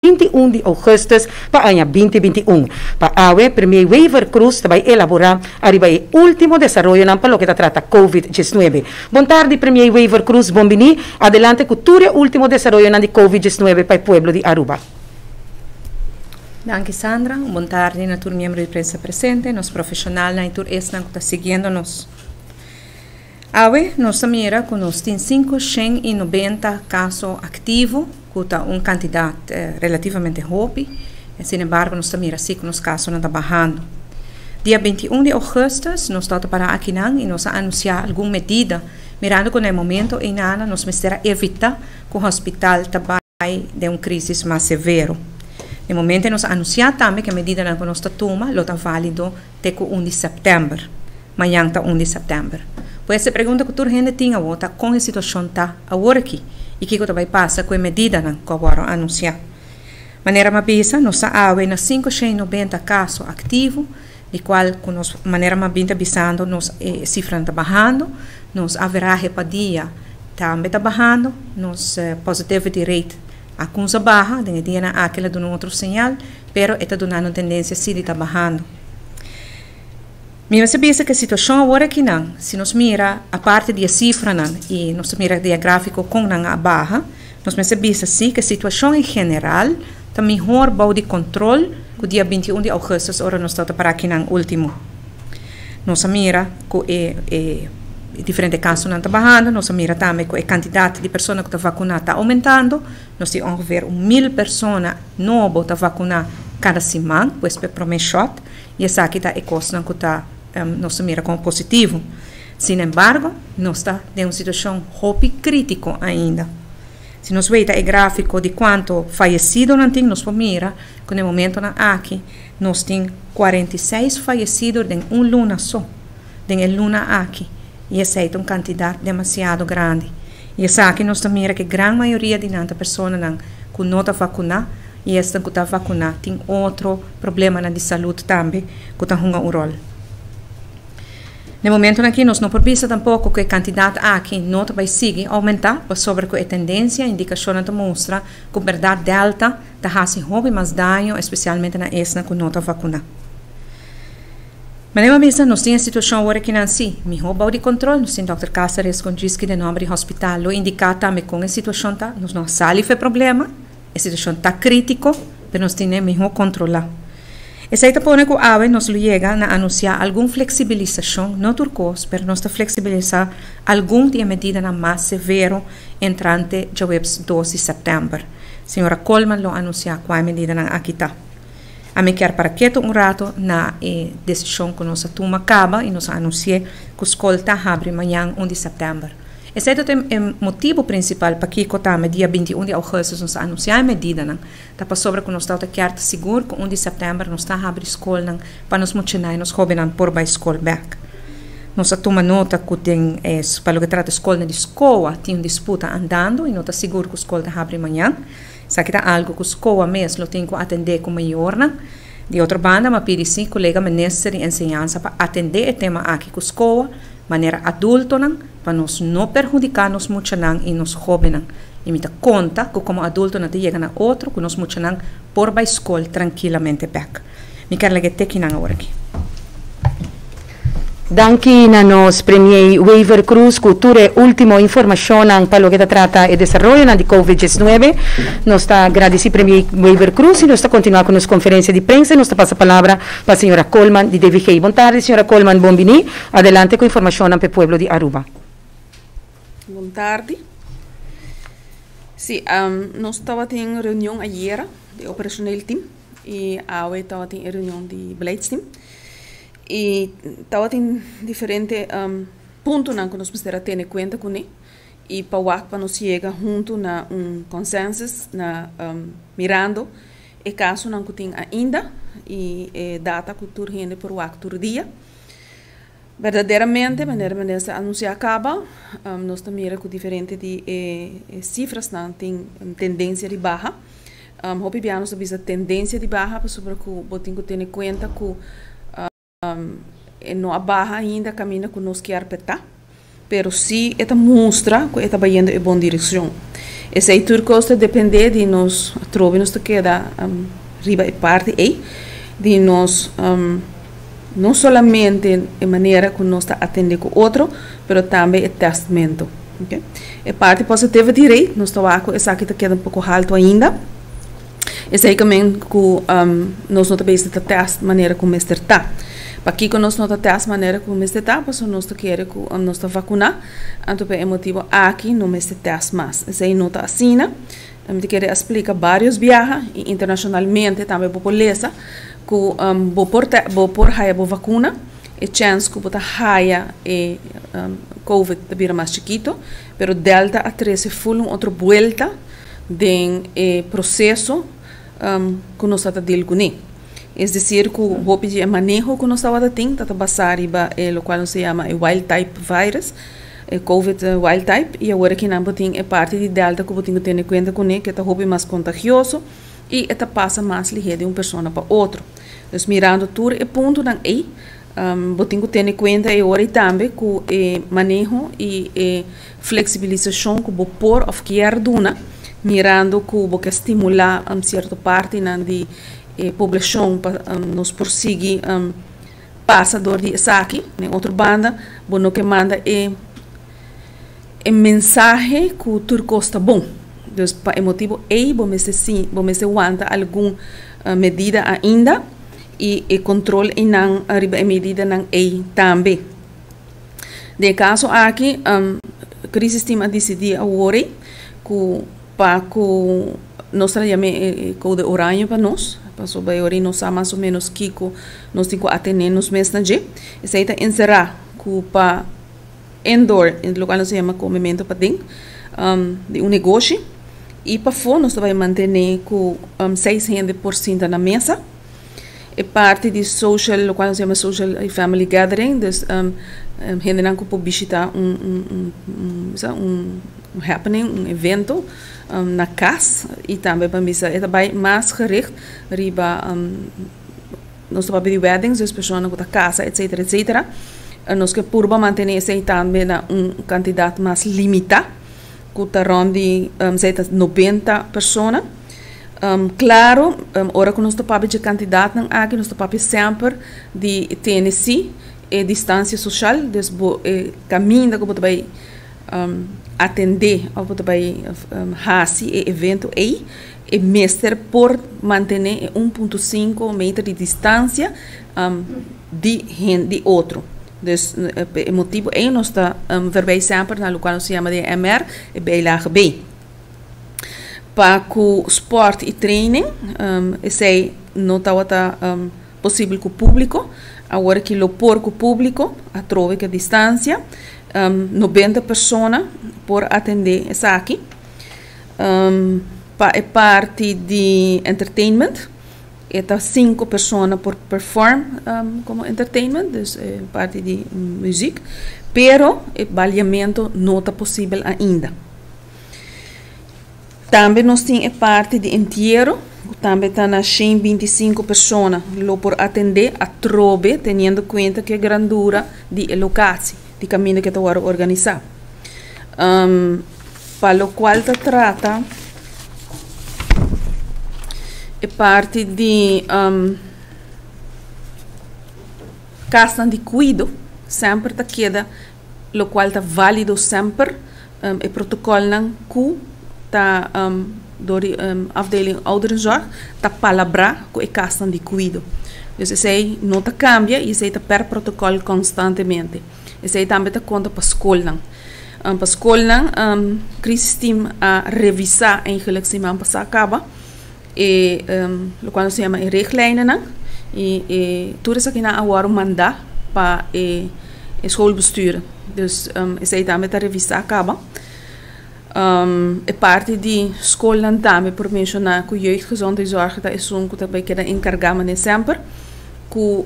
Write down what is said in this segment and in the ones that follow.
21 di augustus pa aña 2021. Pa awe, Premier Wever Croes ta bay elabora ariba e ultimo desaroyonan pa loke ta trata Covid-19. Bon tardi, Premier Wever Croes, bon bini. Adelante cu tur e ultimo desaroyonan di Covid-19 pa e pueblo di Aruba. Danki, Sandra. Un bon tardi na tur miembro di prensa presente, nos profesionalnan y tur esnan cu ta siguiendo nos. Awe nos a mira cu nos tin 590 caso activo, cu ta un cantidad relativamente hopi. Sin embargo, nos ta mira si cu nos casonan ta bahando. Dia 21 di augustus nos tabata para akinan y nos a anuncia algun medida, mirando cu na e momento eynan nos mester a evita cu hospital ta bay den un crisis mas severo. Na e momento nos a anuncia tambe cu e medidanan cu nos ta tuma lo ta valido te cu 1 di september. Mañan ta 1 di september. Pues e pregunta cu tur hende tin awor ta con e situacion ta awor aki y kico ta bay pasa cu e medidanan cu awor a anuncia. Manera m'a bisa, nos ta awe na 590 caso activo, di cual cu nos, manera m'a bin ta bisando, nos e cifranan ta bahando, nos averahe pa dia tambe ta bahando, nos positivity rate a cuminsa baha, den e dianan aki el a duna un otro señal, pero e ta dunando un tendencia si di ta bahando. Mi mester bisa cu e situacion awor akinan, si nos mira aparte di e cifranan y nos ta mira den e grafico con nan a baha, nos mester bisa si cu e situacion en general ta mihor bou di control cu dia 21 di augustus, ora nos tabata para akinan ultimo. Nos a mira cu e diferente casonan ta bahando, nos a mira tambe cu e cantidad di persona cu ta vacuna ta aumentando, nos tin ongeveer 1000 persona nobo ta vacuna cada siman, pues pa e prome shot, y esaki ta e cosnan cu ta nos ta mira como positivo. Sin embargo, nos ta den un situacion hopi critico ainda. Si nos weita e grafico di cuanto fayecidonan tin, nos por mira cu na e momentonan aki nos tin 46 fayecido den un luna so, den e luna aki, y esey ta un cantidad demasiado grandi. Y esaki nos ta mira cu e gran mayoria di nan ta personanan cu no ta vacuna, y esnan cu ta vacuna tin otro problemanan di salud tambe cu ta hunga un rol. Na e momentonan aki nos no por bisa tampoco cu e cantidad aki no ta bay sigui aumenta, pasobra cu e tendencia, indicacionnan ta mustra cu berdad Delta ta haci hopi mas daño, especialmente na esnan cu no ta vacuna. Manera mi a bisa, nos tin e situacion awor akinan si miho bou di control. Nos tin Dòkter Cáceres con Gisky den nomber di hospital lo indica tambe con e situacion ta. Nos no a sali for e problema, e situacion ta critico, pero nos tin e miho controla. Esey ta pone cu awe nos lo yega na anuncia algun flexibilisacion, no tur cos, pero nos ta flexibilisa algun di e medidanan mas severo entrante djaweps 2 di september. Señora Koolman lo anuncia cua e medidanan aki ta. Ami kier para keto un rato na e decision cu nos a tuma caba y nos a anuncia cu scol ta habri mañan 1 di september. Esey ta e motibo principal pakico tambe dia 21 di augustus nos a anuncia e medidanan. Ta pasobra cu nos tabata kier ta sigur cu 1 di september nos ta habri scolnan pa nos muchanan y nos hobennan por bay scol bek. Nos a tuma nota cu den e, pa loke trata scolnan di SCOA, tin un disputa andando y no ta sigur cu scol ta habri mañan. Esaki ta algo cu SCOA mes lo tin cu atende cu mayornan. Di otro banda, m'a pidi si colega minister di enseñansa pa atende e tema aki cu SCOA, manera adultonan, pa nos no perhudica nos muchanan y nos hobennan. Y mi ta conta cu como adultonan ta yega na otro cu nos muchanan por bay scol trankilamente bek. Mi kier laga e tekinan awor aki. Danki na nos Premier Wever Croes cu tur e ultimo informacionnan pa loke ta trata e desaroyonan di Covid-19. Nos ta gradici Premier Wever Croes y nos ta continua cu nos conferencia di prensa y nos ta pasa palabra pa señora Koolman di DVG. Bon tardi, señora Koolman, bon bini. Adelante cu informacionnan pa e pueblo di Aruba. Bon tardi. Si, nos tabatin reunion ayera di operationeel team y awe tabatin e reunion di beleidsteam. Y tabatin diferente puntonan cu nos mester a tene cuenta cune y pa wak pa nos yega hunto na un consensus na mirando e casonan cu tin ainda y e data cu tur hende por wak tur dia. Berdaderamente, manera minister a anuncia caba, nos ta mira cu diferente di e cifrasnan tin tendencia di baha. Hopi bia nos ta bisa tendencia di baha pasobra cu bo tin cu tene cuenta cu e no a baha ainda caminda cu nos kier p'e ta, pero si e ta mustra cu e ta bayendo e bon direccion. Esey tur cos ta depende di nos atrobe nos ta keda riba e parti ey di nos no solamente e manera cu nos ta atende cu otro pero tambe e testmento. Okay. E parti positivity rate nos ta wak cu esaki ta keda un poco halto ainda. Esey ke men cu nos no ta bezig ta test manera cu mester ta. Pakico nos no ta test manera cu mester ta? Pasobra nos ta kere cu nos ta vacuna, anto pa e motibo aki no mester test mas. Esey no ta asina. Mi ta kere a splica varios biaha y internacionalmente tambe bo por lesa cu bo por bo por haya bo vacuna, e chens cu bo ta haya e covid ta bira mas chikito, pero delta a trece ful un otro buelta den e proceso cu nos ta ta deal cune. Es decir cu hopi di e maneho cu nos tabata tin ta ta basa riba e locual nos ta yama e wild type virus, e covid wild type, y awor aki nan bo tin e parti di delta cu bo tin cu tene cuenta cune cu e ta hopi mas contagioso y e ta pasa mas lihe di un persona pa otro. Dus mirando tur e puntonan ey, Bo tin ku tene kuenta e ora ei tambe ku e maneho i e fleksibilisashon ku bo por òf kier duna, mirando ku bo ke stimulá sierto partinan di e poblashon pa nos por sigui pasa dor di esaki. Den otro banda, bo no ke manda e e mensahe ku tur kos ta bon. Dus pa e motibu ei bo mester si bo mester wanta algun medida ainda. I e kontrol einan riba e medidanan ei tambe. Den e kaso aki, Crisis Team a disidí awor ei ku pa ku nos ta yam'é e kode oranje pa nos, pasobra e ora ei nos sa mas o ménos kiko nos tin ku atené nos mes na dje. Esei ta enserá ku pa indoor, lokual nos ta yama komementu paden di un negoshi, i pafó nos ta bai mantené ku seis hende por sinta na mesa. E parti di social, lokual nos yama social i family gathering, dus hendenan ku por bishita un un un un happening, un evento na kas i tambe pa bisa e ta bai mas gericht riba nos ta papia di weddings, dus personanan ku ta kasa etcetera etcetera. Nos ke purba mantene esei tambe na un kantidat mas limitá ku ta rònt di esei ta 90 persona. Claro, ora cu nos ta papia dje cantidadnan aki, nos ta papia semper di tene si e distancia social, dus bo e caminda cu bo ta bay atende of bo ta bay haci e evento ey, e mester por mantene e 1.5 meter di distancia di hende di otro. Dus pa e motibo ey nos ta verbij semper na locual nos ta yama di e MR, e bijlage B. Pa ku sport i training esei no tabata posibel ku públiko. Awor ki lo por ku públiko atrobe ku e distansia. 90 persona por atendé esaki. Pa e parti di entertainment e ta sinku persona por perform komo entertainment, dus e parti di muzik, pero e baliamentu no ta posibel ainda. Tambe nos tin e parti di entiero, ku tambe ta na 125 persona lo por atendé atrobe teniendo kuenta ku e grandura di e lokatie di kaminda ku ta wòrdu organisá. Pa lokual ta trata e parti di kasnan di kuido semper ta keda lokual ta válido semper e protokolnan ku ta dor di afdeling ouderenzorg ta palabrá ku e kasnan di kuido. Dus esei no ta kambia i esei ta per protokòl konstantemente. Esei tambe ta konta pa skolnan. Pa skolnan Crisis Team a revisá eigenlik siman pasá kaba e lokual nos ta yama e richtlijnennan i e tur esakinan a wòrdu mandá pa e schoolbestuur. Dus esei tambe ta revisá kaba. E parti di skolnan tambe por menshoná ku Jeugdgezondheidszorg ta esun ku ta bai keda enkargá manera semper ku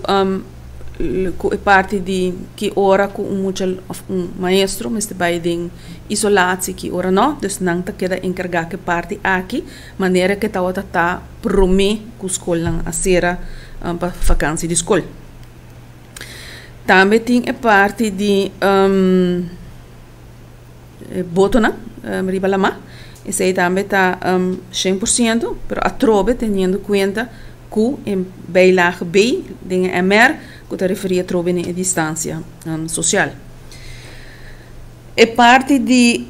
ku e parti di ki ora ku un mucha òf un maestro mester bai den isolatie ki ora no. Dus nan ta keda enkargá ku e parti aki manera ku e tabata ta promé ku skolnan a sera pa vakansi di skol. Tambe tin e parti di botonan riba lamá. Esei tambe ta 100%, pero atrobe teniendo kuenta ku e bijlage B den e MR ku ta referí atrobe na e distansia sosial. E parti di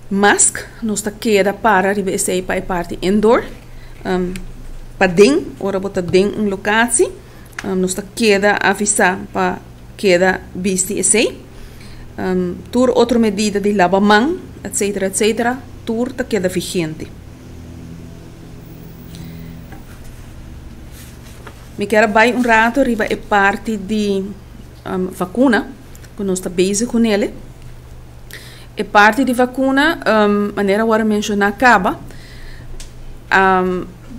mask nos ta keda para riba esei pa e parti indoor. Paden, ora bo ta den un lokatie, nos ta keda avisá pa keda bisti esei. Tur otro medida di laba man, etcetera, etcetera, tur ta keda vigente. Mi kier a bai un rato riba e parti di vakuna ku nos ta bezig ku nele. E parti di vakuna, manera awor a menshoná kaba,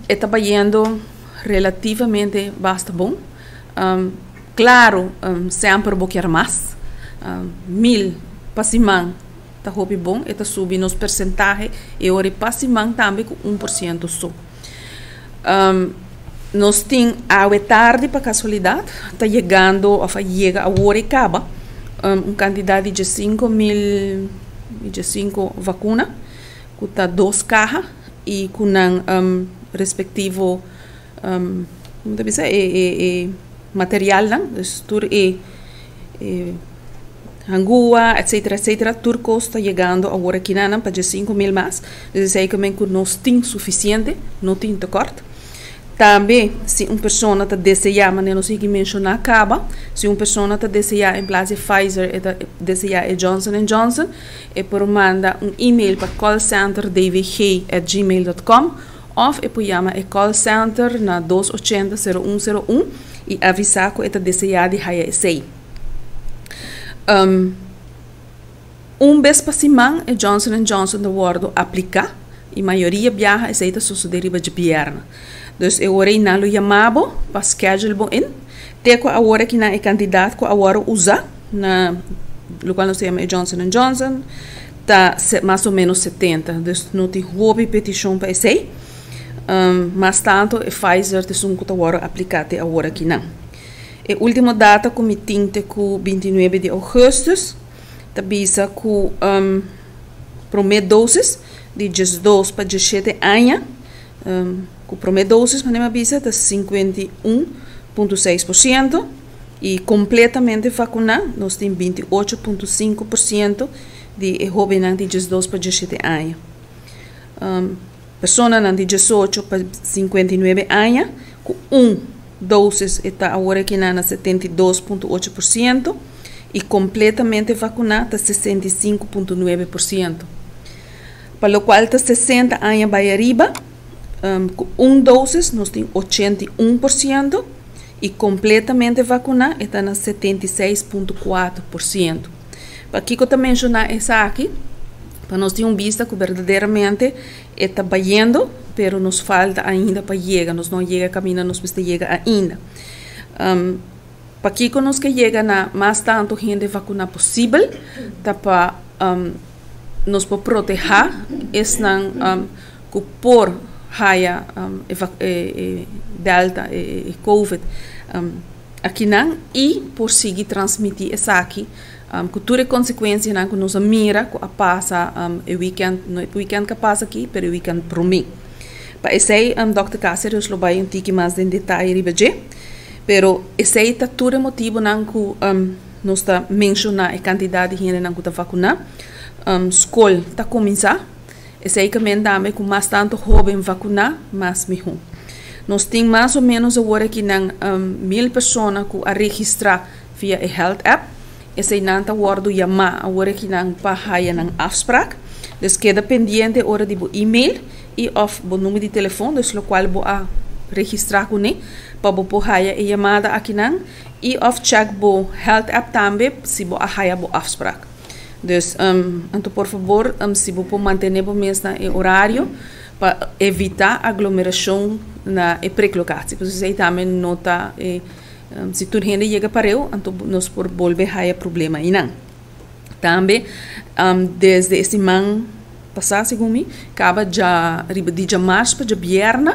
e ta bayendo relativamente basta bon. Klaro, semper bo kier mas. 1000 pa siman ta hopi bon, e ta subi nos persentahe e ora pa siman tambe ku 1% so. Nos tin awe tardi pa kasualidat ta yegando òf a yega awor e kaba un kantidat di 15.000 15 vakuna ku ta dos kaha i ku nan respektivo komo ta bisa e materialnan, dus tur e hangua etcetera etcetera tur kos ta yegando awor aki na nan pa 15.000 mas. Dus esei ke men ku nos tin sufisiente, no tin tekort. Tambe si un persona ta deseá, manera nos a menshoná kaba, si un persona ta deseá en plas di Pfizer e ta deseá e Johnson and Johnson, e por manda un e-mail pa callcenterdvg@gmail.com òf e por yama e call center na 280 0101 i avisá ku e ta deseá di haya esei. Un bes pa siman e Johnson and Johnson ta wòrdu apliká i mayoria biaha esei ta sosodé riba djabièrnè. Dus e ora ei nan lo yama bo pa schedule bo in. Te ku awor aki nan e kantidat ku a wòrdu usa na lokual nos ta yama e Johnson and Johnson ta mas o ménos 70. Dus no tin hopi petishon pa esei. Mas tantu e Pfizer ta esun ku ta wòrdu apliká te awor aki nan. E último data ku mi tin te ku 29 di ougùstùs ta bisa ku promé dosis di 12 pa 17 aña, ku promé dosis manera mi a bisa ta 51.6% i kompletamente vakuná nos tin 28.5% di e hóbennan di 12 pa 17 aña. Personanan di 18 pa 59 aña ku un dosis e ta awor aki na 72.8% i kompletamente vakuná ta 65.9%. Pa lokual ta 60 aña bai ariba, ku un dosis nos tin 81% i kompletamente vakuná e ta na 76.4%. Pakiko ta menshoná esaki? Pa nos tin un bista ku berdaderamente e ta bayendo, pero nos falta ainda pa yega, nos no a yega kaminda nos mester yega ainda. Pakiko nos ke yega na mas tantu hende vakuná posibel? Ta pa nos por protehá esnan ku por haya e delta, e covid akinan i por sigui transmití esaki ku tur e konsekuensianan ku nos a mira ku a pasa e wikènt, no e wikènt ku a pasa aki, pero e wikènt promé. Pa esei dòkter Caceres lo bai un tiki mas den detaye riba dje, pero esei ta tur e motibunan ku nos ta menshoná e kantidat di hendenan ku ta vakuná. Skol ta kuminsá, esei ke men tambe ku mas tantu hóben vakuná, mas mihó. Nos tin mas o ménos awor akinan 1000 persona ku a registrá via e health app. Eseinan ta wòrdu yamá awor akinan pa haya nan afsprak. Dus keda pendiente ora di bo email i òf bo number di telefòn, dus lokual bo a registrá kuné, pa bo por haya e yamada akinan i òf chèk bo health app tambe si bo a haya bo afsprak. Dus anto por fabor si bo por mantené bo mes na e orario pa evitá aglomerashon na e preklokatie, pasobra esei tambe no ta e. Si tur hende yega pareu, anto nos por bolbe haya problema einan. Tambe, desde e siman pasá, segun mi, kaba dja riba di djamars pa djabièrnè,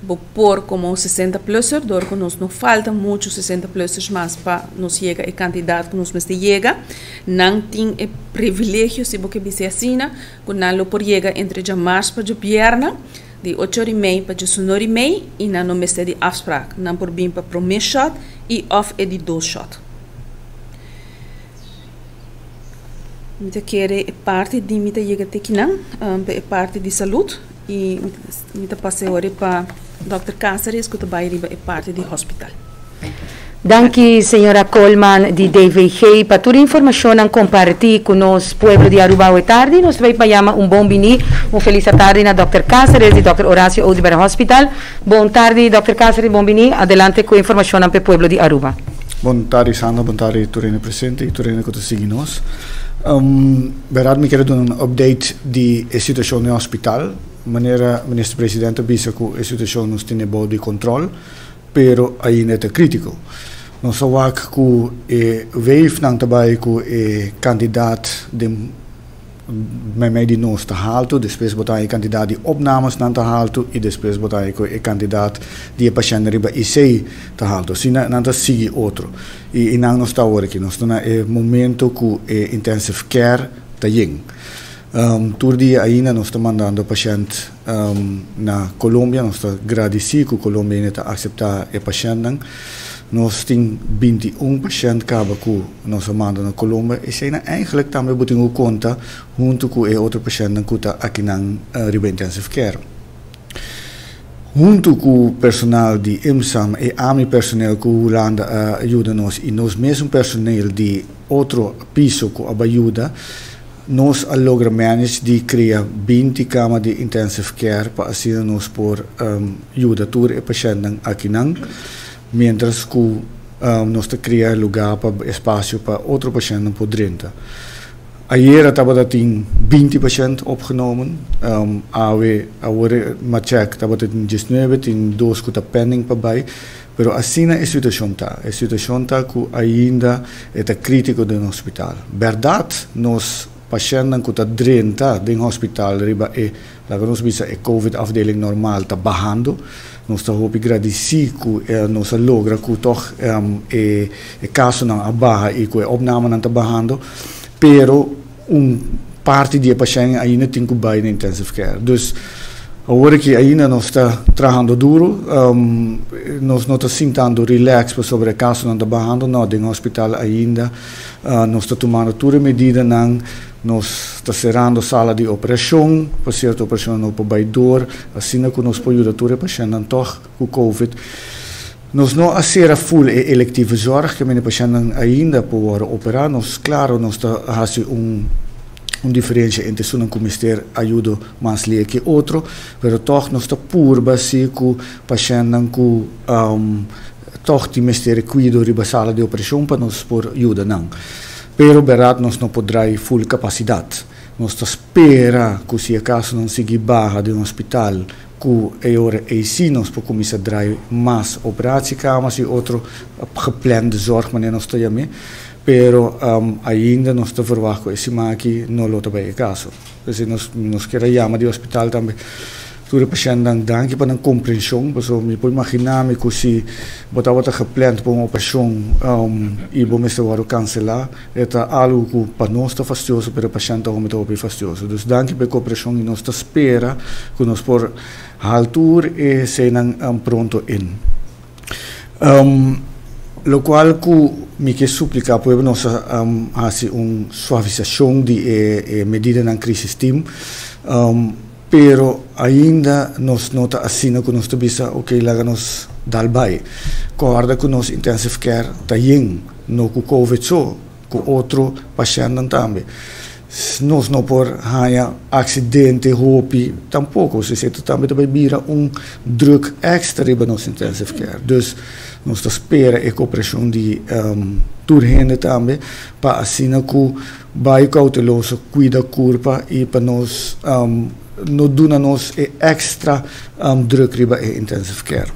Bo por komo 60 plusser, dor ku nos no falta muchu 60 plussers mas pa nos yega e kantidat ku nos mester yega. Nan tin e privilegio, si bo ke bis'é asina, ku nan lo por yega entre djamars pa djabièrnè, di ocho ora i mei pa djesunora i mei, i nan no mester di afsprak. Nan por bin pa promé shòt i òf e di dos shòt. Mi ta kere e parti di mi ta yega te kinan, pa e parti di salud y mi ta pasa e ora pa Dòkter Cáceres ku ta bai riba e parti di hospital. Danki señora Koolman di DVG pa tur informacionnan comparti cu nos pueblo di Aruba awe tardi. Nos ta bay pa yama un bon bini, un feliz atardi na Dòkter Cáceres di Dòkter Horacio Oduber Hospital. Bon tardi Dòkter Cáceres, bon bini. Adelante cu informacionnan pa e pueblo di Aruba. Bon tardi Sandra, bon tardi tur hende presente y tur hende cu ta sigui nos. Berdad mi kier a duna un update di e situacion den hospital. Manera Minister President a bisa cu e situacion nos tene bou di control, pero ainda e ta critico. Nos a wak cu e wavenan ta bay cu e cantidad den meimei di nos ta haltu, despues bo ta haña e kantidat di opnamesnan ta haltu i despues bo ta haña ku e kantidat di e pashèntnan riba IC ta haltu. Asina nan ta sigui otro. I einan nos ta awor aki. Nos ta na e momento ku e intensive care ta yen. Tur dia ainda nos ta mandando pashènt na Colombia. Nos ta gradisí ku Colombia ainda ta aseptá e pashèntnan. Nos tin 21 pashènt kaba ku nos a manda na Colombia. Eseinan eigenlijk tambe bo tin ku konta huntu ku e otro pashèntnan ku ta akinan riba intensive care. Huntu ku personal di IMSAM e ami personeel ku Hulanda a yuda nos i nos mesun personeel di otro piso ku a bai yuda, nos a logra manage di krea 20 kama di intensive care pa asina nos por yuda tur e pashèntnan akinan, mientras ku nos ta krea lugá pa espasio pa otro pashèntnan por drenta. Ayera tabata tin 20 pashènt opgenomen, awe awor m'a chèk tabata tin 19, tin dos ku ta pending pa bai, pero asina e situashon ta. E situashon ta ku ainda e ta krítiko den hospital. Bèrdat nos pashèntnan ku ta drenta den hospital riba e, laga nos bisa, e covid afdeling normal ta bahando. Nos ta hopi gradisí ku nos a logra ku tòg e kasonan a baha i ku e opnamenan ta bahando, pero un parti di e pashèntnan ainda tin ku bai na intensive care. Dus awor aki ainda nos ta trahando duru, nos no ta sintando relax pasobra e kasonan ta bahando, no, den hospital ainda nos ta tumando tur e medidanan. Nos ta serando sala di operashon, pa sierto operashonnan no por bai dor, asina ku nos por yuda tur e pashèntnan tòg ku covid. Nos no a sera ful e electieve zorg, ke mende pashèntnan ainda por wòrdu operá. Nos klaro nos ta hasi un un diferensha entre esunnan ku mester ayudo mas lie ke otro, pero tòg nos ta purba si ku pashèntnan ku tòg tin mester e kuido riba sala di operashon pa nos por yuda nan. Pero berdad nos no por drai full capacidad. Nos ta spera cu si e casonan sigui baha den hospital cu e ora ey si nos por cuminsa drai mas operatiekamers y otro geplande zorg manera nos ta yam'e. Pero ainda nos ta verwacht cu e siman aki no lo ta bay e caso. P'esei nos nos kier a yama di hospital tambe tur e pashèntnan danki pa nan komprenshon, pasobra mi por imaginá mi ku si bo tabata gepland pa un operashon i bo mester wòrdu kanselá, e ta algu ku pa nos ta fastioso pero e pashènt ta hopi ta hopi fastioso. Dus danki pa e koperashon i nos ta spera ku nos por hal tur e eseinan pronto in. Lokual ku mi ke supliká pueblo nos a hasi un suavisashon di e medidanan crisis team, pero ainda nos no ta asina ku nos ta bisa ok laga nos dal bai. Kòrda ku nos intensive care ta yen, no ku covid so, ku otro pashèntnan tambe. Nos no por haña aksidente hopi tampoko, si esei tambe ta bai bira un druk èkstra riba nos intensive care. Dus nos ta spera e koperashon di tur hende tambe pa asina ku bai kouteloso kuida kurpa i pa nos no duna nos e èkstra druk riba e intensive care.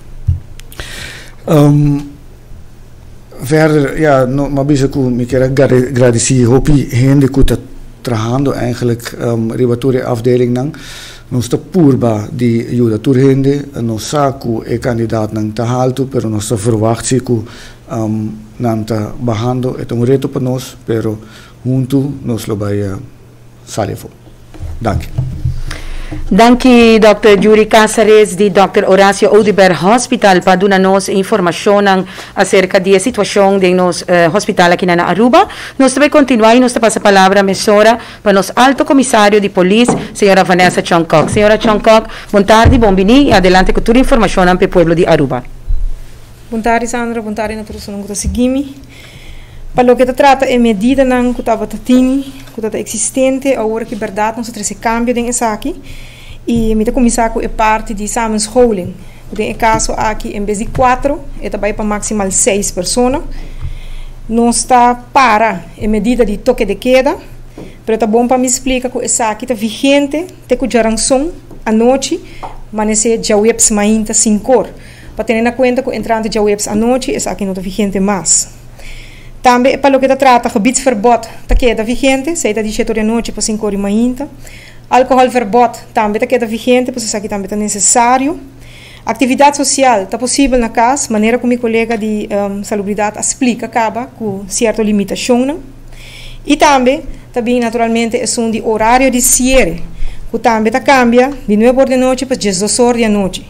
Verder, ya, no, m'a bisa ku mi kier a gradisí hopi hende ku ta. trahando eigenlijk riba tur e afdelingnan. Nos ta purba di yuda tur hende. Nos sa ku e kandidaatnan ta haltu, pero nos ta verwacht si ku nan ta bahando. E ta un reto pa nos, pero huntu nos lo bai sali afó. Danki. Danki Dòkter Yuri Casares di Dòkter Horacio Oduber Hospital pa duna nos informacionnan acerca di e situacion den nos hospital aki na Aruba. Nos ta bay continua y nos ta pasa palabra mesora pa nos Alto Comisario di Polis, señora Vanessa Chong Kok. Señora Chong Kok, bon tardi, bon bini y adelante cu tur informacionnan pa e pueblo di Aruba. Bon tardi Sandra, bon tardi na tur esunnan cu ta sigui mi. Pa loke ta trata e medidanan cu tabata tin, cu ta ta existente, awor ki berdad nos a trece cambio den esaki y mi ta cuminsa cu e parti di samenscholing, cu den e caso aki en bes di cuatro e ta bay pa maximal seis persona. Nos ta para e medida di toque de queda, pero ta bon pa mi splica cu esaki ta vigente te cu djaranson anochi, manece djaweps mainta sincor. Pa tene na kuenta ku entrante djaweps anochi esaki no ta vigente mas. Tambe pa loke ta trata gebiedsverbod ta keda vigente, esei ta di shete ora di anochi pa sinku ora di mainta. Alkoholverbod tambe ta keda vigente, pasobra esaki tambe ta nesesario. Aktividat sosial ta posibel na kas, manera ku mi kolega di salubridat a splika kaba ku sierto limitashonnan. I tambe ta bin naturalmente esun di orario di siere, ku tambe ta kambia di nuebe or di anochi pa diesdos or di anochi.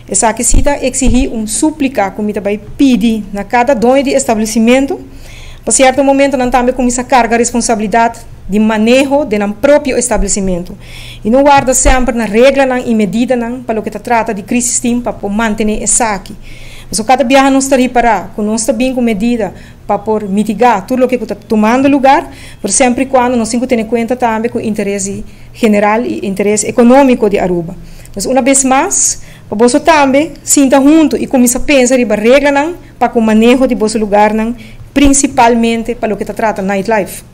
Esaki si ta exigí un súplika ku mi ta bai pidi na kada doño di establesimentu. Pa sierto momento nan tambe kuminsá karga responsabilidat di maneho den nan propio establesimentu i no warda semper na reglanan i medidanan pa loke ta trata di crisis team pa por mantené esaki. Pasobra kada biaha nos ta ripará ku nos ta bin ku medida pa por mitigá tur loke ku ta tumando lugar, pero semper i kuando nos tin ku tene kuenta tambe ku interes di general i interes ekonómiko di Aruba. Pues una bes mas, pa boso tambe sinta huntu i kuminsá pensa riba reglanan pa ku maneho di boso lugarnan, prinsipalmente pa loke ta trata nightlife.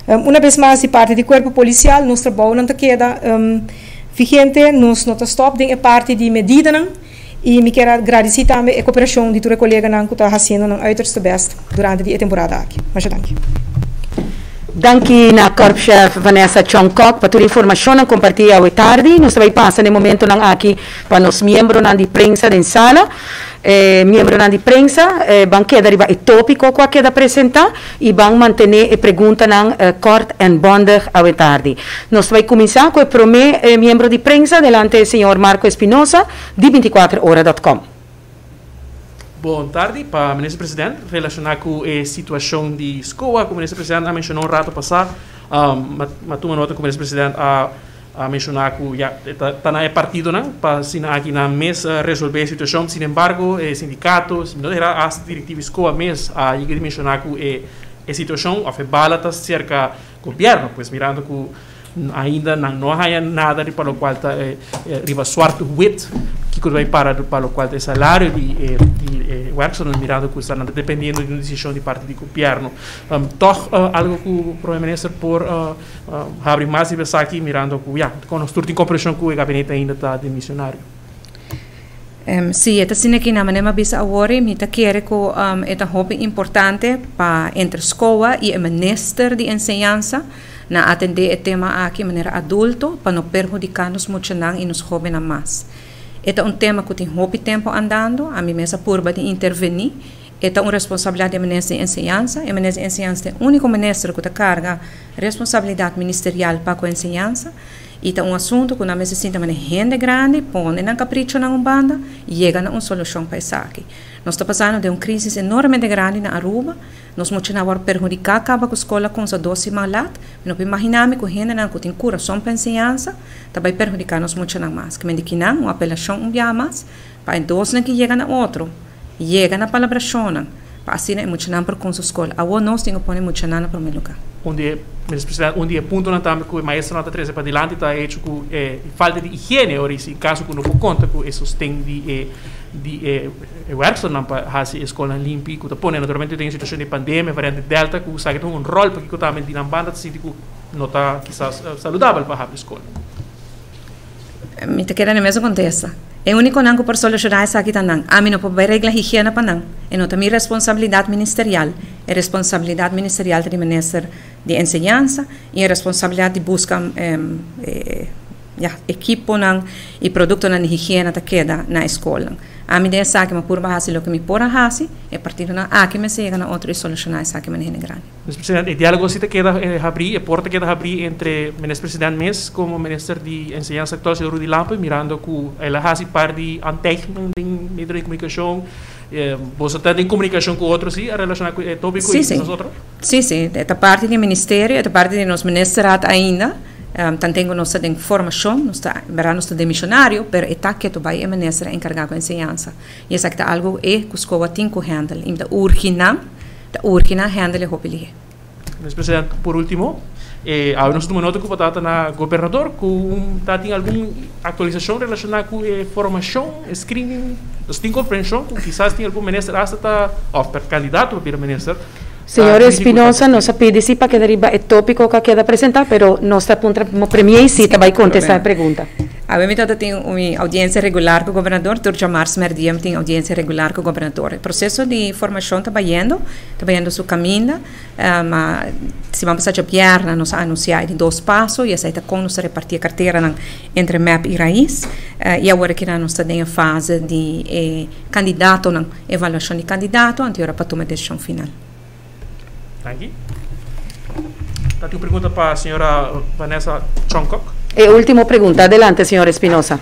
Una bes mas di parti di Kuerpo Polisial nos trabounan ta keda vigente, nos no ta stòp den e parti di medidanan i mi kier a gradisí tambe e koperashon di tur e koleganan ku ta hasiendo nan uiterste bèst durante di e temporada aki. Masha danki. Danki na Korpschef Vanessa Chong Kok pa tur informashonnan kompartí awe tardi. Nos ta bai pasa na e momentonan aki pa nos miembronan di prensa den sala. E miembronan di prensa ban keda riba e tópiko ku a keda presentá i ban mantené e preguntanan kòrt en bòndig awe tardi. Nos ta bai kuminsá ku e promé miembro di prensa, delante señor Marco Espinosa di 24 ora dòt kòm. Bon tardi pa Minister President. Relaciona cu e situacion di SCOA cu Minister President a menciona un rato pasa, m'a tuma nota cu Minister President a a menciona cu ya ta na e partidonan pa asina aki nan mes resolve e situacion. Sin embargo e sindicato, si mi no ta hera hasta directiva di SCOA mes a yega di menciona cu e e situacion of e bala ta cerca gobierno, pues mirando cu Ainda nan no a haña nada riba lokual ta riba swart wit kiko ta bai para pa lokual ta e salario di e di e werkzaamnan mirando ku esnan ta dependiendo di un desishon di parti di gobièrnu. Tòg algu ku Prome Minister por habri mas riba esaki mirando ku ya kon nos tur tin komprenshon ku e gabinete ainda ta demisionario. Si, e ta asina ki na manera mi a bisa awor i mi ta kere ku e ta hopi importante pa entre skoa i e minister di enseñansa Na atendé e tema aki manera adulto pa no perhudiká nos muchanan i nos hóbennan mas. E ta un tema ku tin hopi tempu andando, ami mes a purba di intervení. E ta un responsabilidat di e minister di enseñansa. E minister di enseñansa ta e úniko minister ku ta karga responsabilidat ministerial pa ku enseñansa i ta un asuntu ku nan mester sinta manera hende grandi, pone nan kaprichonan un banda i yega na un solushon pa esaki. Nos ta pasando den un krísis enormemente grandi na Aruba. Nos muchanan a wòrdu perhudiká kaba ku skol a kumsa dos siman lat. Mi no por imaginá mi ku hendenan ku tin kurason pa enseñansa ta bai perhudiká nos muchanan mas. Kimen di kinan un apelashon un biaha mas pa e dosnan ki yega na otro, yega na palabrashonnan pa asina e muchanan por kumsa skol. Awor nos tin ku pone muchanan na promé lugá. Un di e, Minister Presidente, un di e puntonan tambe ku e maestronan ta trese padilanti ta e hecho ku e falta di higiene ora i si kaso ku no por konta ku e sosten di e di e E werksternan pa hasi e skolnan limpi ku ta pone naturalmente den e situashon di pandemia, variante delta, ku esaki ta hunga un ròl pakiko tambe di nan banda ta sinti ku no ta kisas saludabel pa habri skol. Mi ta keda na e mesun kontesta. E únikonan ku por solushoná esaki ta nan. Ami no por bai regla higiena pa nan. E no ta mi responsabilidat ministerial. E responsabilidat ministerial ta di minister. di enseñansa y e responsabilidad di busca ya, equiponan y productonan di higiena ta keda na e scolnan. Ami den esaki mi a purba haci loke mi por a haci, e partidonan aki mester yega na otro y soluciona esaki manera hende grandi. Minister President, e dialogo si ta keda habri, e porta keda habri entre Minister President mes como Minister di Enseñansa actual, señor Rudy Lampe, mirando cu el a haci par di aantekeningen den medio di comunicacion. Boso ta den comunicacion cu otro si relaciona cu e topico y esas otro? Si, si. E ta parti di e ministerio, e ta parti di nos ministerraad ainda. Tanten cu nos ta den formacion, nos ta, berdad nos ta demisionario, pero e ta keto bay e minister encarga cu enseñansa. Y esaki ta algo e cu SCOA tin cu handle. Y mi ta urgi nan, ta urgi nan handle e hopi lihe. Minister President, por ultimo, awe nos a tuma nota cu bo tata na Gobernador cu ta tin algun actualisacion relaciona cu e formacion, e screening. Nos tin comprension cu kisas tin algun minister hasta ta, of candidato pa bira minister. Señor Espinosa, nos a pidi si pa keda riba e topico cu a keda presenta, pero nos ta puntra Premier si ta bay contesta e pregunta. Awe mi tabata tin un audiencia regular cu Gobernador, tur djamars merdia mi tin audiencia regular cu Gobernador. E proceso di formacion ta bayendo, ta bayendo su caminda, ma siman pasa djabièrnè nos a anuncia e di dos paso y esey ta con nos ta reparti e carteranan entre mep y raiz. Y awor aki nan nos ta den e fase di e candidatonan. Evaluashon di kandidato anto ora pa tuma e desishon final. Danki. Ta tin un pregunta pa señora Vanessa Chongkok. E ultimo pregunta. Adelante, señor Espinosa.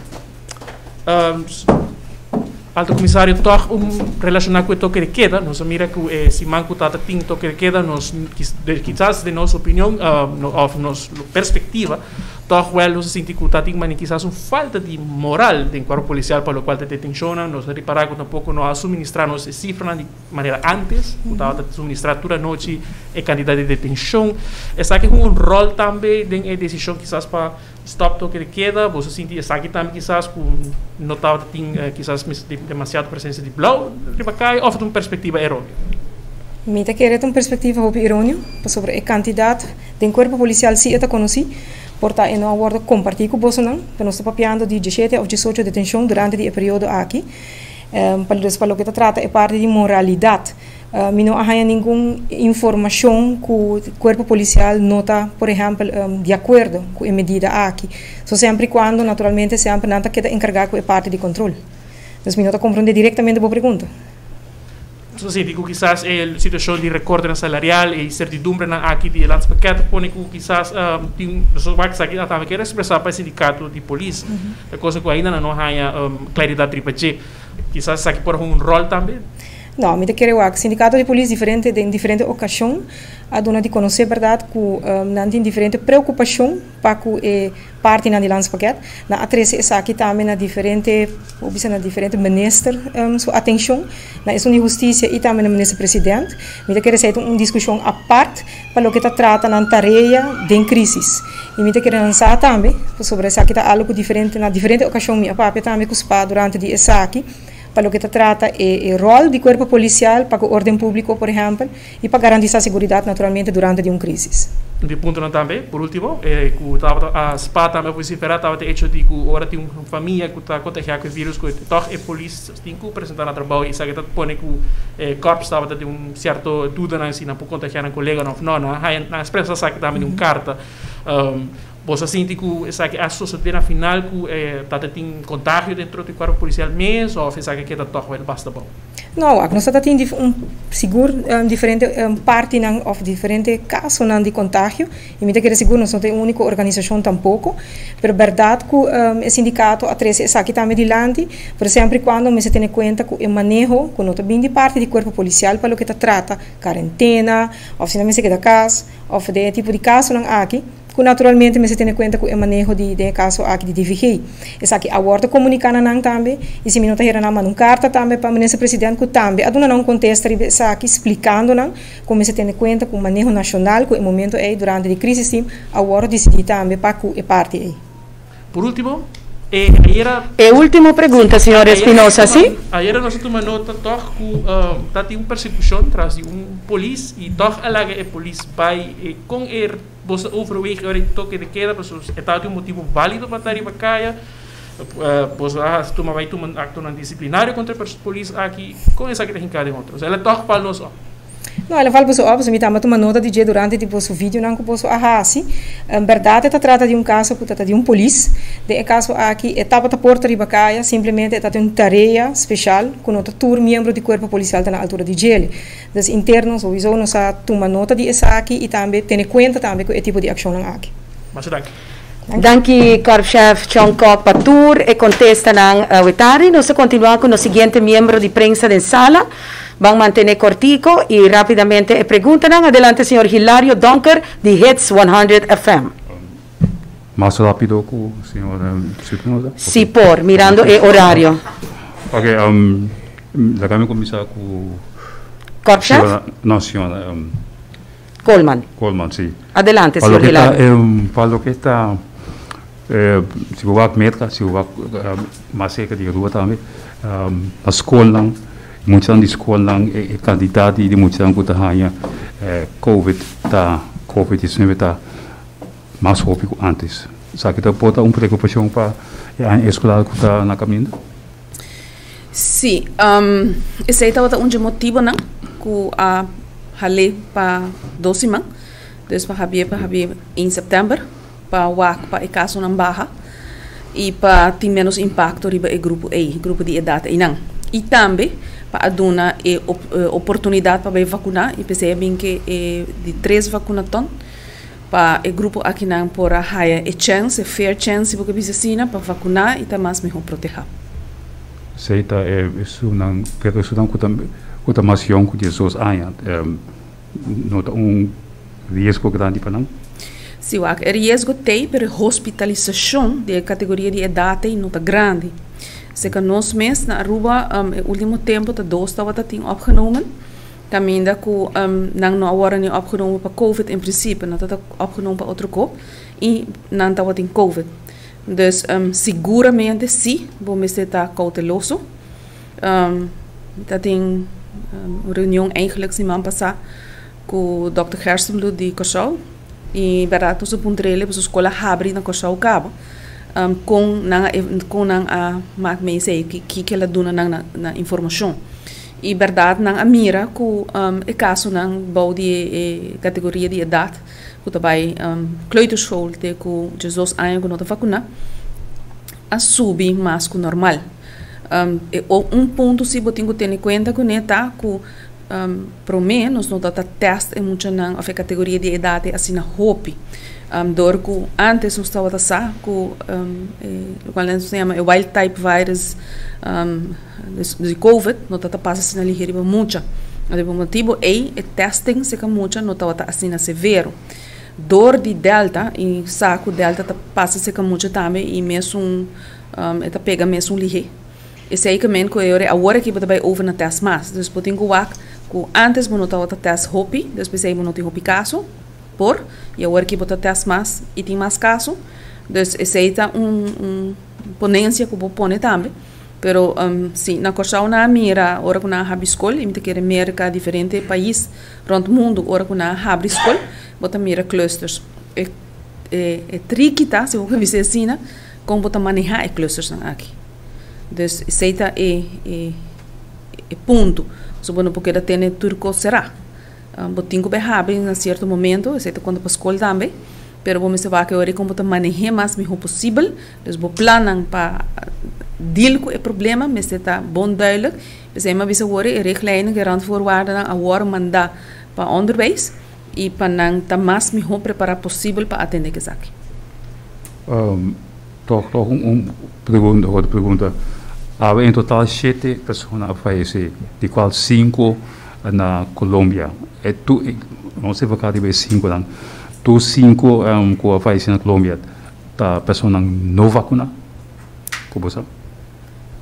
Alto Comisario, toch un relaciona cu e toque de queda, nos a mira cu e siman cu tata tin toque de queda, nos quizas den nos opinion of nos perspectiva, Tòg wèl nos a sinti ku ta tin mane kisas un falta di moral den kuerpo polisial pa lokual ta detenshonnan. Nos a ripará ku tampoko no a suministrá nos e sifranan di manera ántes, ku tabata suministrá tur anochi e kantidat di detenshon. Esaki hunga un ròl tambe den e desishon kisas pa stòp toke de keda? Boso sinti esaki tambe kisas ku no tabata tin kisas demasiado presensia di blou riba kaya òf ta un perspektiva eróneo? Mi ta kere ta un perspektiva hopi eróneo pasobra e kantidat Den cuerpo policial si e ta conoci, por ta e no a wordo comparti cu bosonan, pero nos ta papiando di dieshete of diesocho detencion durante di e periodo aki. Pa dus pa loke ta trata e parti di moralidad, mi no a haya ningun informacion cu cuerpo policial no ta, por ehempel, di acuerdo cu e medida aki. So semper y cuando, naturalmente, semper nan ta keda encarga cu e parti di control. Dus mi no ta comprende directamente bo pregunta. Nos ta sinti ku kisas e situashon di rekortenan salarial e insertidumbrenan aki di e landspakket ta pone ku kisas tin nos wak esaki a tambe kier ekspresá pa e sindikato di polis. Ta kosa ku ainda nan no haña klaridat riba dje. Kisas esaki por hunga un ròl tambe? No, mi ta kere wak. Sindikato di polis diferente den diferente okashon a duna di konosé bèrdat ku nan tin diferente preokupashon pa ku e Partinan di Landspakket. Nan a trese esaki tambe na diferente, bo bisa na diferente minister su atencion, na esun di Husticia y tambe na minister president. Mi ta kere esei ta un discusion apart pa loke ta trata nan tarea den crisis. Y mi ta kere nan sa tambe, pasobra esaki ta algo cu diferente, na diferente ocasion mi a papia tambe cu spa durante di esaki, pa loke ta trata e rol di cuerpo policial pa cu orden publico, por ehempel, y pa garantisa seguridad naturalmente durante di un crisis. Un di e puntonan tambe, por ultimo, e cu tabata a spa tambe a vocifera tabata e hecho di cu ora tin un famia cu ta contagia cu e virus cu toch e polis tin cu presenta na trabao y esaki ta pone cu e korps tabata den un cierto dudanan si nan por contagia nan coleganan of no. Nan a haya nan a expresa esaki tambe den un carta. Boso a sinti cu esaki a sosode na final cu e tabata tin contagio dentro di e cuerpo policial mes of esaki a keda toch wel basta bon? No, wak, nos ta tin un sigur diferente partinan of diferente casonan di contagio y mi ta kere sigur nos no ta e unico organisacion tampoco, pero berdad cu e sindicato a trece esaki tambe dilanti, pero semper y cuando mester tene cuenta cu e maneho cu no ta bin di parti di cuerpo policial pa loke ta trata cuarentena of si nan mester keda cas of den e tipo di casonan aki. Ku naturalmente mester tene kuenta ku e maneho di den e kaso aki di DVG. Esaki a wòrdu komuniká na nan tambe i si mi no ta hera nan manda un karta tambe pa Minister President ku tambe a duna nan un kontesta riba esaki splikando nan ku mester tene kuenta ku maneho nashonal ku e momento ei durante di krisis team a wòrdu disidí tambe pa ku e parti ei. Por último, e ayera. E último pregunta, señor Espinosa, si? Ayera nos a tuma nota tòg ku ta tin un persekushon tras di un polis i tòg a laga e polis bai. Kon e Bo ta overweeg ora e toke de keda pasobra e tabata un motibu válido pa ta riba kaya. Bo a hasi tuma bai tuma aktonan disiplinario kontra e polis aki. Kon esaki ta hinká den otro? El a tòg pal nos òp. No, el a val boso op, mi tambe a tuma nota di dje durante di boso videonan ku boso a hasi. En bèrdat e ta trata di un kaso ku ta ta di un polis. Den e kaso aki e tabata porta riba kaya, simplemente e ta tin un tarea speshal ku no ta tur miembro di kuerpo polisial ta na altura di djele. Dus interno souiso nos a tuma nota di esaki i tambe tene kuenta tambe ku e tipo di akshonnan aki. Masha danki. Danki Korpschef Chong Kok pa tur e kontestanan wetari. Nos ta kontinuá ku nos siguiente miembro di prensa den sala. Ban mantené kortiko i rápidamente e preguntanan. Adelante señor Hilario Donker di Hits 100 FM. Mas rápido ku señor Spinoza? Si por, mirando e orario. Ok, laga mi kuminsá ku. Korpschef? No, señora. Koolman. Koolman, si. Adelante, señor Hilario. Pa loke ta, si bo wak Merka, si bo wak mas serka di Aruba tambe, na skolnan, muchanan di skolnan, e kantidat di muchanan ku ta haña covid ta, covid diesnuebe ta mas hopi ku ántes. Esaki ta por ta un preokupashon pa e aña eskolar ku ta na kaminda? Sí, esei tabata un dje motibonan ku a hal'é pa dos siman, dus pa habié pa habié in sèptèmber pa wak pa e kasonan baha i pa tin ménos impakto riba e grupo ei, grupo di edat einan. I tambe pa a duna e oportunidat pa bai vakuná i p'esei a bin ke e di tres vakunaton. Pa e grupo akinan por a haya e chèns, e fair chèns si bo ke bisa asina, pa vakuná i ta mas mihó protehá. Esei ta e esunnan, pero esunnan ku ta ku ta mas yòn ku diesdos aña no ta un riesgo grandi pa nan? Si wak, e riesgo t'ei, pero e hospitalisashon di e kategoria di edat ei no ta grandi. Seka nos mes na Aruba e último tempu ta dos tabata tin opgenomen. Caminda cu nan no a worde ni opgenomen pa covid en principio, nan tabata opgenomen pa otro co y nan tabatin covid. Dus seguramente si bo mester ta cauteloso. Mi ta tin un reunion eigenlijk siman pasa cu Dòkter Gerstenbluth di Corsou y berdad nos a puntr'el pasobra scol a habri na Corsou caba con nan a con nan a mak mee esey, kico el a duna nan na informacion. I bèrdat nan a mira ku e kasonan bou di e kategoria di edat ku ta bai kleuterschool te ku diesdos aña ku no ta vakuná a subi mas ku normal. Un punto si bo tin ku tene kuenta kuné ta ku promé nos no ta tèst e muchanan òf e kategoria di edat ei asina hopi. Dor ku ántes nos tabata sa ku e lokual nos ta yama e wild type virus. Di covid no ta ta pasa asina lihe riba mucha. Anto pa motibu ei e testing serka mucha no tabata asina severo. Dor di delta i sa ku delta ta pasa serka mucha tambe i mesun e ta pega mesun lihe. Esei ke men ku e ora awor aki bo ta bai over na test mas. Dus bo tin ku wak ku antes bo no tabata test hopi, dus p'esei bo no tin hopi kaso por i awor aki bo ta test mas i tin mas kaso. Dus esei ta un ponensia ku bo pone tambe. Pero si, na Kòrsou nan a mira ora ku nan a habri skol, i mi ta kere Merka, diferente pais rònt mundu ora ku nan a habri skol, bo ta mira clusters. E e e triki ta, si bo por bisa asina, kon bo ta manehá e clustersnan aki. Dus esei ta e e e punto. Pasobra bo no por keda tene tur kos será. Bo tin ku bai habri na sierto momento, esei ta konta pa skol tambe, pero bo mester wak e ora kon bo ta maneh'é mas mihó posibel. Dus bo plannan pa deal ku e problema mester ta bon duidelijk. P'esei mi a bisa awor e richtlijnen ku e randvoorwaardennan a wòrdu mandá pa onderwijs i pa nan ta mas mihó prepará posibel pa atendé ku esaki. Tòg tòg un pregunta, otro pregunta. Awe en total shete persona a fayesé, di kual sinku na Colombia. E tur, no se enfoká riba e sinkunan, tur sinku ku a fayesé na Colombia Ta personanan no vakuná ku bo sa?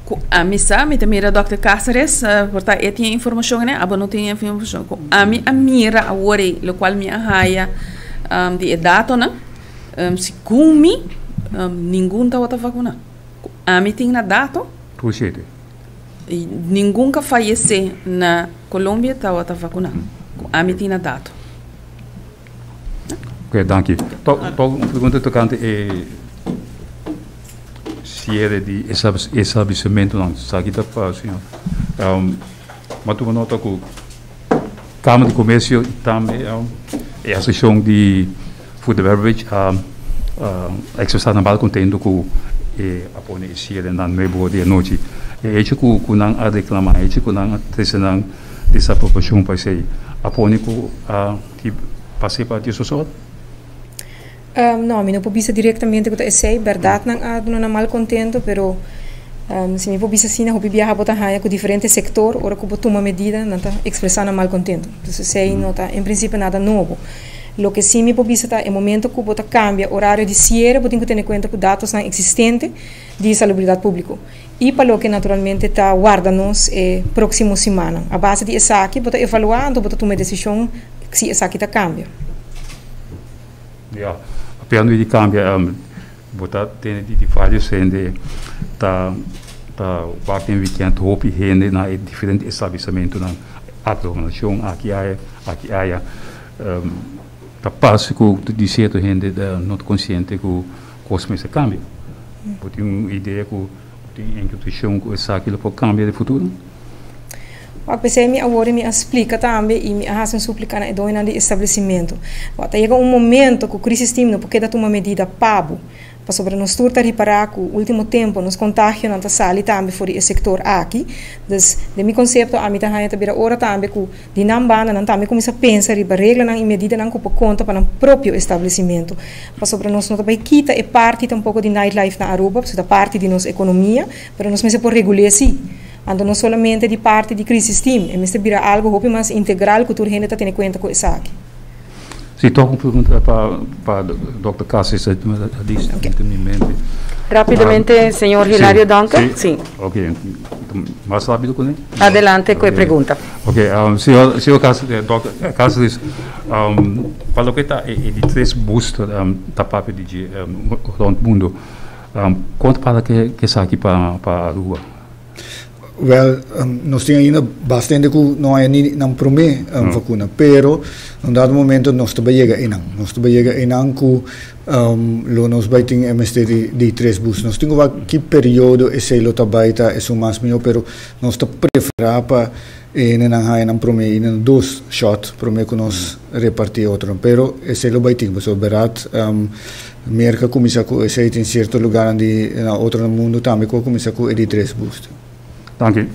Ku ami sa, mi ta mira dòkter Cáceres, por ta e tin e informashon ene, abo no tin e informashon. Ku ami a mira awor ei, lokual mi a haya di e datonan, segun mi, ningun tabata vakuná. Ku ami tin na dato. Tur shete. Ningun ku a fayesé na Colombia tabata vakuná. Ku ami tin na dato. Ok, danki. Toch un pregunta tocante e cierre di establecimientonan. Esaki ta pa señor. Um, m'a tuma nota cu Kámara di Komersio i tambe e Asosiashon di Food and Beverage a ekspresá nan malkontentu ku e a pone e siere na nuebe ora di anochi. E hecho ku ku nan a reklamá, e hecho ku nan a trese nan desaprobashon pa esei a pone ku a pas'é pa diesdos ora? No, mi no por bisa directamente cu ta esey. Berdad nan a duna nan malcontento, pero si mi por bisa asina, hopi biaha bo ta haya cu diferente sector ora cu bo tuma medida nan ta expresa nan malcontento. Entonces esey no ta en principio nada nobo. Loke si mi por bisa ta e momento cu bo ta cambia horario di ciere bo tin cu tene cuenta cu datosnan existente di salubridad publico y pa loke naturalmente ta warda nos e proximo simannan. A base di esaki bo ta evalua anto bo ta tuma e decision si esaki ta cambia. Ya, apiando di cambia, bo ta tene di varios hende ta ta wak den weekend hopi hende na e diferente establecimentonan, aglomeracion aki aya, aki aya. Ta parce cu di cierto hende no ta consciente cu cos mester cambia. Bo tin un idea cu bo tin intuicion cu esaki lo por cambia den futuro? Wak, p'esei mi awor i mi a splika tambe i mi a hasi un suplika na e doñonan di establesimentu. Wak, ta yega un momento ku krisis tim no por keda tuma medida pa bo, pasobra nos tur ta ripará ku último tempu nos kontagionan ta sali tambe for di e sektor aki. Dus, den mi konsepto ami ta haña ta bira ora tambe ku di nan banda nan tambe kuminsá pensa riba reglanan i medidanan ku por konta pa nan propio establesimentu. Pasobra nos no ta bai kita e parti tampoko di nightlife na Aruba, pasobra ta parti di nos ekonomia, pero nos mester por regul'é sí. Anto no solamente di parti di Crisis Team, e mester bira algo hopi mas integral cu tur hende ta tene cuenta cu esaki. Si, toch un pregunta pa pa Dòkter Cassis a di den mi mente. Rapidamente, señor Hilario Donker. Si. Ok, mas rapido cu ne? Adelante cu e pregunta. Ok, señor, señor Cassis, Dòkter Cassis, pa loke ta e di tres booster ta papia di dje rond mundo, cuanto para ke esaki pa pa Aruba? Wel, nos tin ainda basta hende ku no haya ni nan promé vakuna, pero na un dado momento nos ta bai yega einan. Nos ta bai yega einan ku lo nos bai tin e mester di tres bus. Nos tin ku wak ki periodo esei lo ta bai ta esun mas mihó, pero nos ta preferá pa e hendenan haya nan promé i nan dos shot promé ku nos repartí otronan. Pero esei lo bai tin, pasobra bèrdat Merka kuminsá ku esei, tin sierto lugarnan di na otro mundu tambe ku a kuminsá ku e di tres booster. Danki.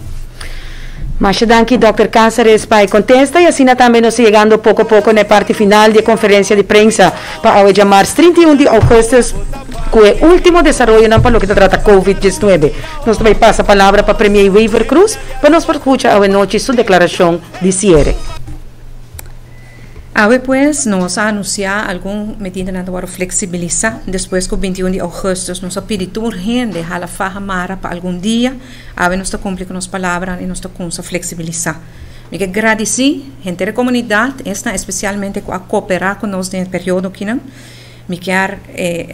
Masha danki Dòkter Cáceres pa e kontesta i asina tambe nos ta yegando poko poko na e parti final di e konferensia di prensa pa awe djamars 31 di ougùstùs ku e último desaroyonan pa loke ta trata Covid 19. Nos ta bai pasa palabra pa Premier Wever Croes pa nos por skucha awe nochi su deklarashon di siere. Awe pues nos a anuncia algun medidanan ta worde flexibilisa despues cu 21 di augustus nos a pidi tur hende hala faha mara pa algun dia. Awe nos ta cumpli cu nos palabranan y nos ta cunsa flexibilisa. Mi ke gradici henter e comunidad, esnan especialmente cu a coopera cu nos den e periodo kinan. Mi kier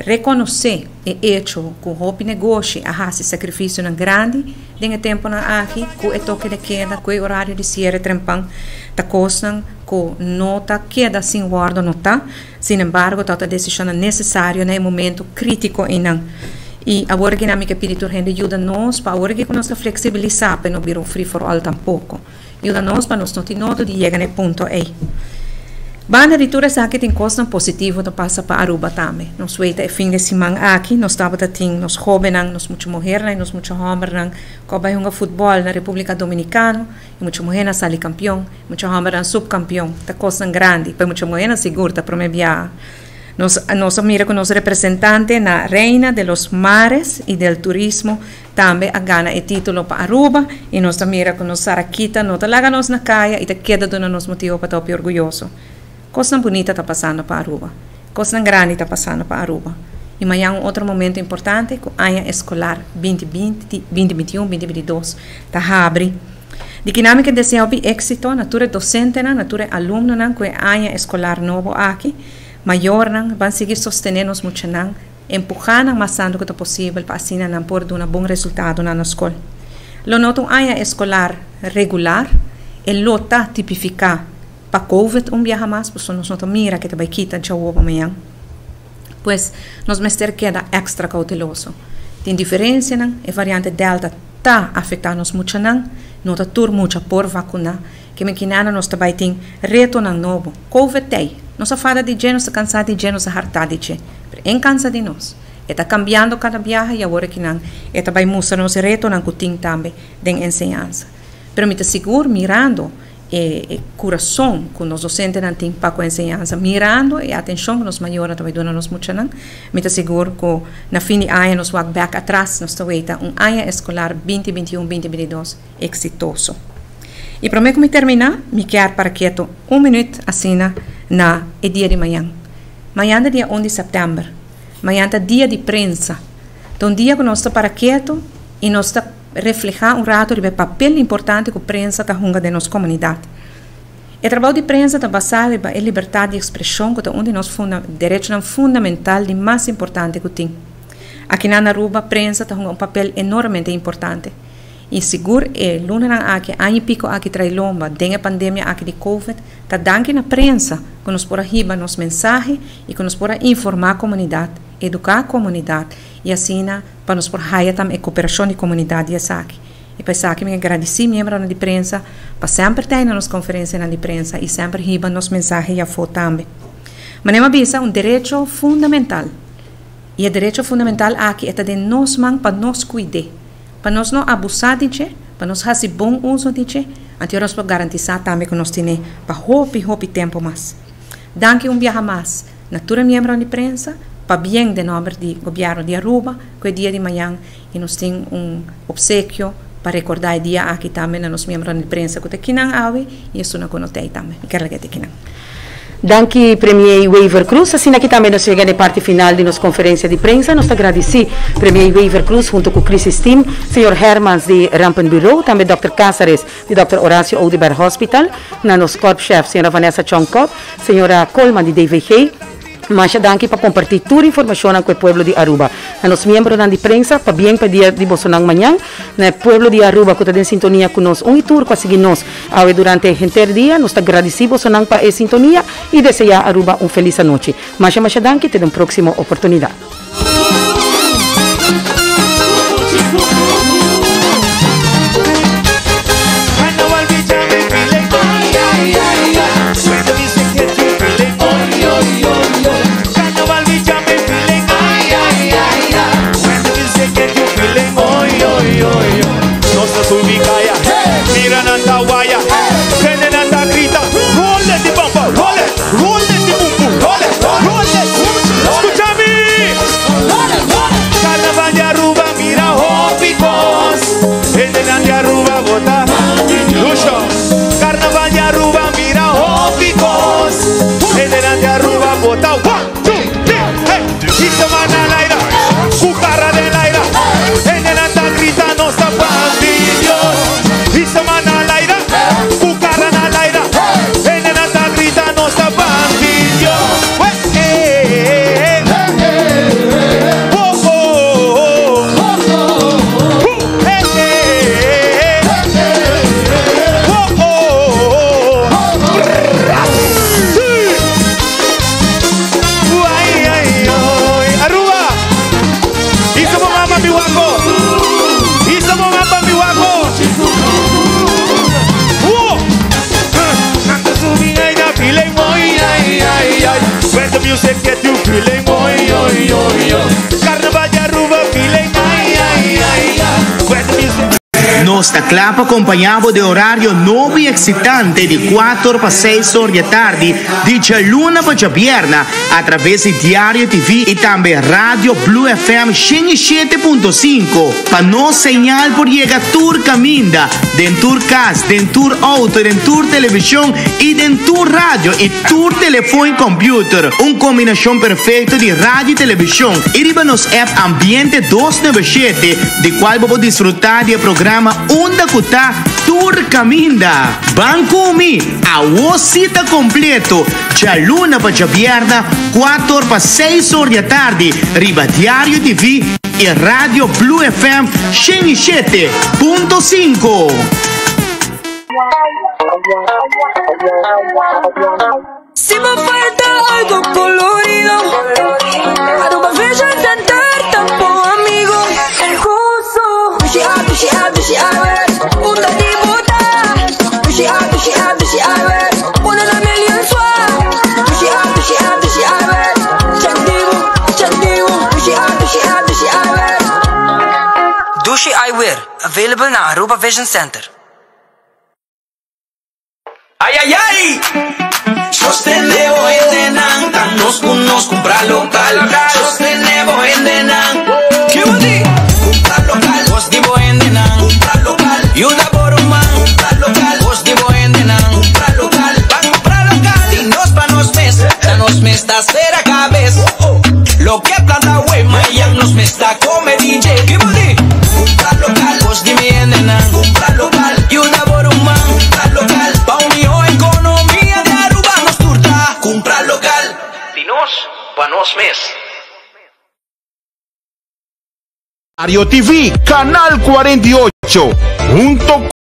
reconoce e hecho cu hopi negoshi a haci sacrificionan grandi den e temponan aki cu e toke de keda, cu e horario di ciere trempan, ta cosnan cu no ta keda sin wordo nota. Sin embargo, ta ta decisionnan necesario na e momento critico eynan. Y awor aki nan mi ke pidi tur hende yuda nos pa awor aki cu nos ta flexibilisa pa e no bira un free for all tampoco. Yuda nos pa nos no tin nodo di yega na e punto ei. Banda di tur esaki tin kosnan positivo ta pasa pa Aruba tambe. Nos weta e fin de siman aki nos tabata tin nos hobennan, nos mucha muhernan i nos mucha hombernan ku a bai hunga futbòl na Republika Dominikano. E mucha muhernan a sali kampion, e mucha hombernan supkampion. Ta kosnan grandi. Pa e mucha muhernan sigur ta prome biaha. Nos nos a mira ku nos representante na Reina de los Mares i del Turismo Tambe a gana e titulo pa Aruba y nos ta mira cu nos Sarakita no ta laga nos na caya y ta keda duna nos motibo pa ta hopi orguyoso. Cosnan bunita ta pasando pa Aruba. Cosnan grandi ta pasando pa Aruba. Y mañan un otro momento importante cu aña escolar 2020, 2021, 2022 ta habri. Di kinan mi ke desea hopi exito na tur e docentenan, na tur e alumnonan cu e aña escolar nobo aki. Mayornan, ban sigui sostene nos muchanan. Empuhá nan mas tantu ku ta posibel pa asina nan por duna bon resultadonan na skol. Lo no ta un aña eskolar regular, e lo ta tipifiká pa covid un biaha mas, pasobra nos no ta mira ke ta bai kita djawoba mañan. Pues, nos mester keda èkstra kouteloso. Tin diferensianan, e variante Delta ta afektá nos muchanan, no ta tur mucha por vakuná. Ke men kinana nos ta bai tin retonan nobo. Covid t'ei. Nos a fada di dje, nos ta kansá di dje, nos a hartá di dje. Pero e n'kansa di nos. E ta kambiando kada biaha i awor akinan e ta bai mustra nos e retonan ku tin tambe den enseñansa. Pero mi ta sigur mirando e e kurason ku nos dosentenan tin pa ku enseñansa, mirando e atenshon ku nos mayornan ta bai duna nos muchanan, mi ta sigur ku na fin di aña nos wak bèk atras nos ta weita un aña eskolar binti 21, 2022 eksitoso. I promé ku mi terminá, mi kier para ketu un minüt asina na e dia di mañan. Mañan ta dia un di sèptèmber. Mañan ta dia di prensa. Ta un dia ku nos ta para ketu i nos ta reflehá un ratu riba e papel importante ku prensa ta hunga den nos komunidat. E trabou di prensa ta basá riba e libertat di ekspreshon ku ta un di nos derechonan fundamental di mas importante ku tin. Akinan na Aruba prensa ta hunga un papel enormemente importante. I sigur e lunanan aki, aña i piko aki trae lomba den e pandemia aki di Covid, ta danki na prensa ku nos por a hiba nos mensahe i ku nos por a informá komunidat, eduká komunidat i asina pa nos por haya tambe e koperashon di komunidat di esaki. I pa esaki mi a gradisí miembronan di prensa pa semper ta ei na nos konferensianan di prensa i semper hiba nos mensahe i afó tambe. Manera mi a bisa, un derecho fundamental i e derecho fundamental aki e ta den nos man pa nos kuid'é. Pa nos no abusá di dje, pa nos hasi bon uso di dje, anto nos por garantisá tambe ku nos tene pa hopi, hopi tempu mas. Danki un biaha mas na tur e miembronan di prensa, pabien den nòmber di Gobièrnu di Aruba ku e dia di mañan i nos tin un opsekio pa rekordá e dia aki tambe na nos miembronan di prensa ku ta kinan awe i esunnan ku no ta ei tambe. Mi ker laga e ta kinan. Danki Premier Wever Croes. Asina aki tambe nos yega na e parti final di nos conferencia di prensa. Nos ta gradici Premier Wever Croes hunto cu Crisis Team, señor Hermans di Rampenbureau, tambe Dòkter Casares di Dòkter Horacio Oduber Hospital, na nos Korpschef señora Vanessa Chong-Kok, señora Koolman di DVG. Masha danki pa comparti tur informacionnan cu e pueblo di Aruba. Na nos miembronan di prensa, pabien pa e dia di bosonan mañan. Na e pueblo di Aruba cu ta den sintonia cu nos un y tur cu a sigui nos awe durante henter dia, nos ta gradici bosonan pa e sintonia y desea Aruba un feliz anochi. Masha masha danki, te den un proximo oportunidad. Nos ta kla pa kompañá bo den orario nobo i eksitante di kuater pa seis or di e tardi di djaluna pa djabièrna atraves di Diario TV i tambe Radio Blue FM 107.5 pa nos señal por yega tur kaminda, den tur kas, den tur outo, den tur televishon i den tur radio i tur telefon i kòmpiuter. Un kombinashon perfekto di radio i televishon i riba nos app Ambiente 297 di kual bo por disfrutá di e programa unda ku ta tur kaminda. Ban ku mi! Awo si ta kompleto! Djaluna pa djabièrna, kuator pa seis or di atardi riba Diario TV i Radio Blue FM 107.5. Si bo falta algo colorido, Aruba Vision Center ta bo amigo. Dushi A, dushi A, dushi A, unda di bo ta? Dushi A, dushi A. Disponibel na Aruba Vision Center. Ay ay ay! Sostene bo hendenan, ta nos ku nos kumpra lokal. Sostene bo hendenan. Ki bo di? Kumpra lokal. Kos di bo hendenan. Kumpra lokal. Yuda bo ruman. Kumpra lokal. Kos di bo hendenan. Kumpra lokal. Ban kumpra lokal. Di nos pa nos mes. Ta nos mes ta sera kabes. Loke planta awe, mayan nos mes ta kome di dje. Ki bo di? Kumpra lokal. Kos di mi hendenan. Kumpra lokal. Yuda bo ruman. Kumpra lokal. Pa un mihó ekonomia di Aruba nos tur ta kumpra lokal. Di nos pa nos mes. Diario TV, Canal 48, hunto.